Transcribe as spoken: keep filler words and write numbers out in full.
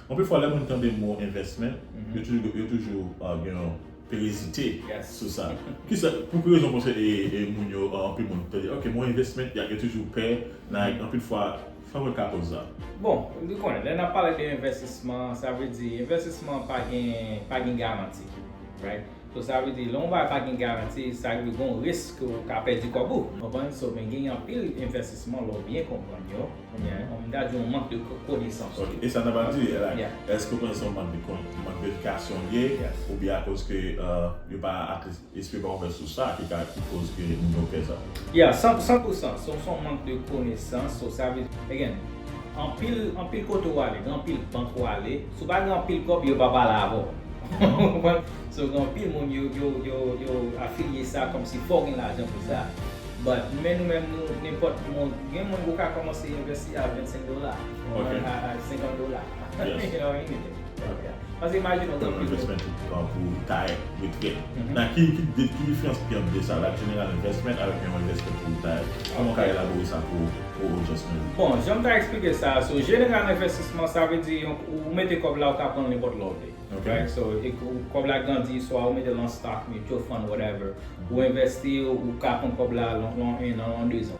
Anpil fwa, lè moun tande mo investment, yo toujou, yo toujou uh, gen yon perezite Yes. sou sa. Kisa, pou ki rezon panse e, e moun yo, uh, anpil moun te di, ok, mo investment, y a, yo toujou pè, like, anpil fwa, sa mwen ka koz sa. Bon, nou konnen, lè n ap pale de envestisman, sa vle di, envestisman pa gen, pa gen garanti. Right? So, sa vle di, lè yon bagay pa gen garanti, sa vle di, gon risk ke w ka pèdi kòb ou. Konprann? So, men gen anpil envestisman, lè w byen konprann yo, oubyen, m ta di yon mank de ko- konesans. Ok, e sa nan pa di, like, Yeah. Èske w panse se yon mank de, kon- mank de edikasyon li ye, Yes. oubyen akoz ke uh, yo pa at least espri pa ouvè sou sa ki ka ki koz ke moun yo fè sa? Yeah, san, san pou san, se se yon mank de konesans, so sa vle, again, anpil, anpil kote w ale, gen anpil bank w ale, si w pa gen anpil kòb, yo pa pale avè w. Ou konprann? So, gen anpil moun yo, yo, yo, yo afilye sa kòmsi fò w gen lajan pou sa. But, men nou menm, nou, nenpòt moun, gen moun ou ka kòmanse envesti a vennsenk dola, Ok. a, a senkant dola. Yes. You know, anything. Yeah. Paske imajine w gen Yon anpil moun. Investment pou, pou retire, retire. Mhm. Nan ki, ki, de- ki diferans ki ant de sa, like general investment avèk yon investment pou retire? Kòman w ka elabore sa pou, pou audience nou? Bon, jan m ta eksplike sa, so general envestisman, sa vle di yon- ou mete kòb la, ou ka pran nenpòt lè w vle. Ok. Right? So, e kou- kòb la grandi, swa ou mete l an stock, mutual fund, whatever. Ou envesti, ou ka pran kòb la lan, lan en an, lan de zan.